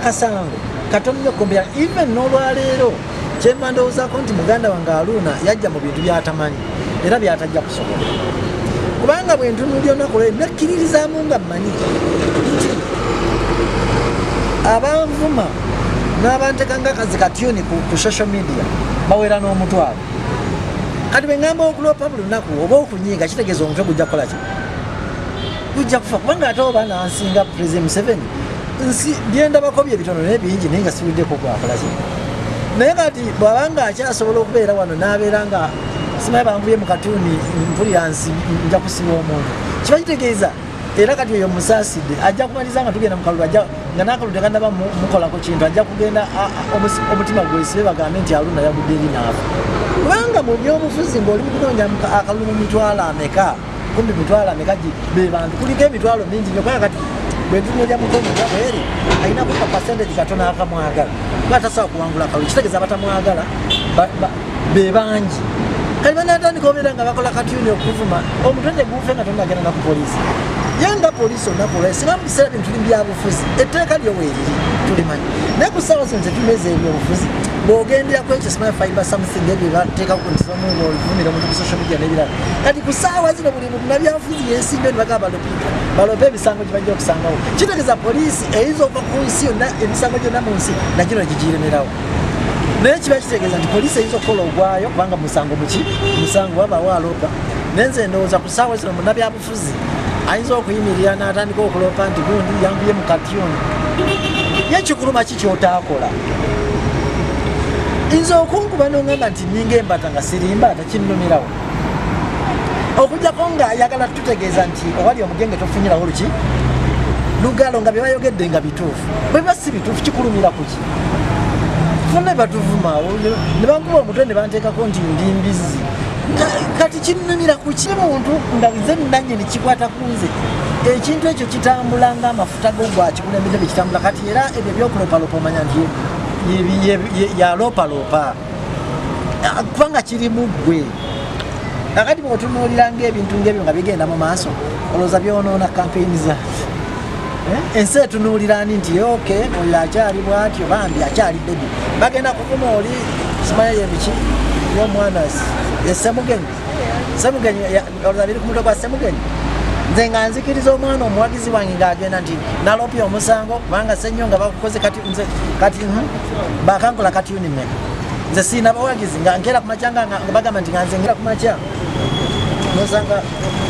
Akasango katono nnyo kumbira. Even n'olwaleero kyenva ndowoozaako nti muganda wange Aluuna yajja mu bintu byatamanyi era byatajja kusobola, kubanga bwe ntunuulya olunaku lwe nekkiririzaamu nga mmanyi nti abanvuma n'abanteka nga kazi katyuni ku social media bawera n'omutwalo. Kati bwe ŋŋamba okuloopa buli lunaku oba okunyiiga, kitegeeza omutwe gujja kukola ki? Gujja kufa, kubanga ate oba nansinga President Museveni, nsi byendabako bye bitono naye bingi, naye nga siwuliddeko gwakola ki. Naye kati bw'abanga akyasobola okubeera wano n'abeera nga simanyi banvuye mu katuuni, mpulira nsi nja kusiba omuntu, kiba kitegeeza era kati oyo musaasidde ajja kumaliriza nga tugenda mu kalulu, ajja nga n'akalulu tekanaba mukolako kintu, ajja kugenda omutima gwesibe bagambe nti Aluna yagudde eri naafa. Kubanga mu byobufuzi ng'oli mu kunoonya akalulu mu mitwalo ameka, kumbi mitwalo ameka be bantu, kuliko emitwalo mingi nnyo. Kubanga kati bwe ntunuulya Mukono nga bweri alinako ka percentage katono akamwagala, kuba tasobola kuwangula kalulu, kitegeeza abatamwagala be bangi. Kati banatandika obeera nga bakola katyuni okuvuma, omutwe teguufe nga tonagenda na ku poliisi. Ye nga poliisi olunaku olwa singa mu biseera bino tuli mu byabufuzi, etteeka lyo weeriri tulimanyi, naye ku ssaawa zino tetumeze ebyobufuzi. Bw'ogendera ku ekyo simanyi fiber something, ebyo bateekako nti ovumira omuntu ku social media n'ebirala. Kati ku ssaawa zino buli munnabyabufuzi yeesimbye ne bagamba balope emisango gye bajja okusangawo, kitegeeza poliisi eyinza okuva ku nsi yonna, emisango gyonna mu nsi nagino negigiremerawo. Naye kiba kitegeeza nti poliisi eyinza okukola ogwayo, kubanga musango muki musango wabawo aloopa. Naye nze ndowooza ku ssaawa zino munnabyabufuzi ayinza okuyimirira n'atandika okuloopa nti gundi yanguye mu katyuni, ye kikuluma ki kyotaakola? Nze okunkuba nongamba nti ninga embata nga sirimba tekinnumirawo, okujjako nga ayagala tutegeeza nti owali omugenge tofunyirawo luki lugalo, nga byebayogedde nga bituufu. Bwe biba si bituufu, kikulumira kuki? Funa batuvuma ne bankuba omutwe ne banteekako nti ndi mbizzi. Kati kinnumira kuki muntu nga nze nanyini kikwata ku nze? Ekintu ekyo kitambula ng'amafuta go gwakikulembedde bwe kitambula. Kati era ebyo ebyokulopalopa omanya nti yalopalopa kubanga kirimu ggwe. Kakati bw'otunuulira ng'ebintu ng'ebyo nga bigenda mu maaso, olowooza byonoona kampeyini zaffe? Eh? Ensi etunuulira ani nti okay, oyo akyali bwatyo, bambi akyali baby, bagenda kuvuma oli simanya yebiki y'omwana ye Semugenyi. Semugenyi olowooza biri ku mutwe gwa Semugenyi? Nze nga nzikiriza omwana omuwagizi wange ng'agenda nti nalopya omusango kubanga Senyonga bakukoze. Kati nze kati bakankola kati unimeka, nze siina bawagizi nga nkeera ku makya nga bagamba nti nga nze nkeera ku makya nosanga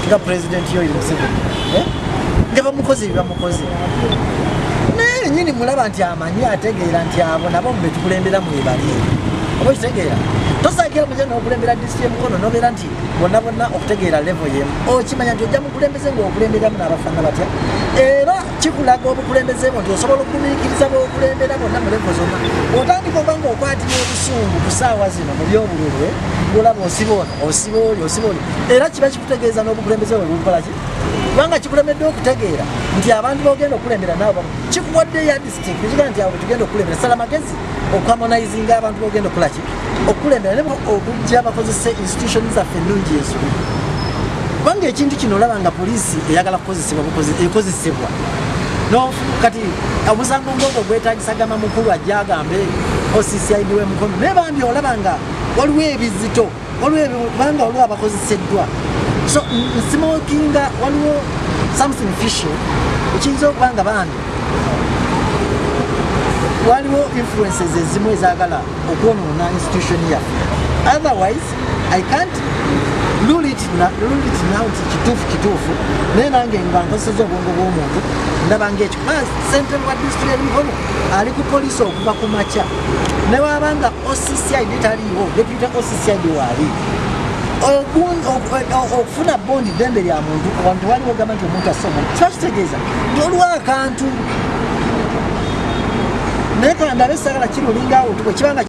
nga President Yoweri Museveni, eh? Nga bamukoze bye bamukoze, naye nyini mulaba nti amanyi ategeera nti abo nabo betukulembera mwebali. Oba okitegeera, tosakira mukya nokulembera disitulikiti y'Emukono nobeera nti bonna bonna okutegeera level yemu. Okimanya nti ojja mukulembeze ngaokulemberamu n'abafaanana batya, era kikulaga obukulembeze bwo nti osobola okugumiikiriza bwokulembera bonna mu level zonna. Otandika oba nga okwatibwa obusungu ku ssaawa zino mu byobululu, ngolaba osiba ono, osiba oli, osiba oli, era kiba kikutegeeza n'obukulembeze bwe bukola ki, kubanga kikulemedde okutegeera nti abantu bogenda okulembera nabo kikuwadde yardstick ekigaa nti abo tugenda okulembera. Sala magezi okuharmonizinga abantu bogenda okukola ki, okulembera, ne okujja bakozese institution zaffe ennungi ensobi, kubanga ekintu kino olaba nga poliisi eyagala kukozesebwa ekozesebwa. Kati omusango ng'ogwo gwetagisa gamba mukulu ajja agambe OCCID w'Emukono, naye bambi olaba nga waliwo ebizito, waliwo kubanga waliwo abakozeseddwa. So nsmokinga waliwo something fishy ekiyinza okuba nga bambi waliwo influences ezimu ezaagala okwonoona institution yaffe. Otherwise I can't rule it now nti kituufu kituufu, naye nange nga nkozeseza obwongo bw'omuntu ndaba ngaekyo, kuba ssentebe wa disitulikiti y'Emikono ali ku poliisi okuva ku makya, ne waba nga OCCID taliiwo, deputy OCCID waali. Okufuna bondi ddembe lya muntu. Abantu tewaliwo ogamba nti omuntu asse omuntu, kiba kitegeeza nti olwo akantu, naye kandabe sagala kirulinga awo bwe kibanga.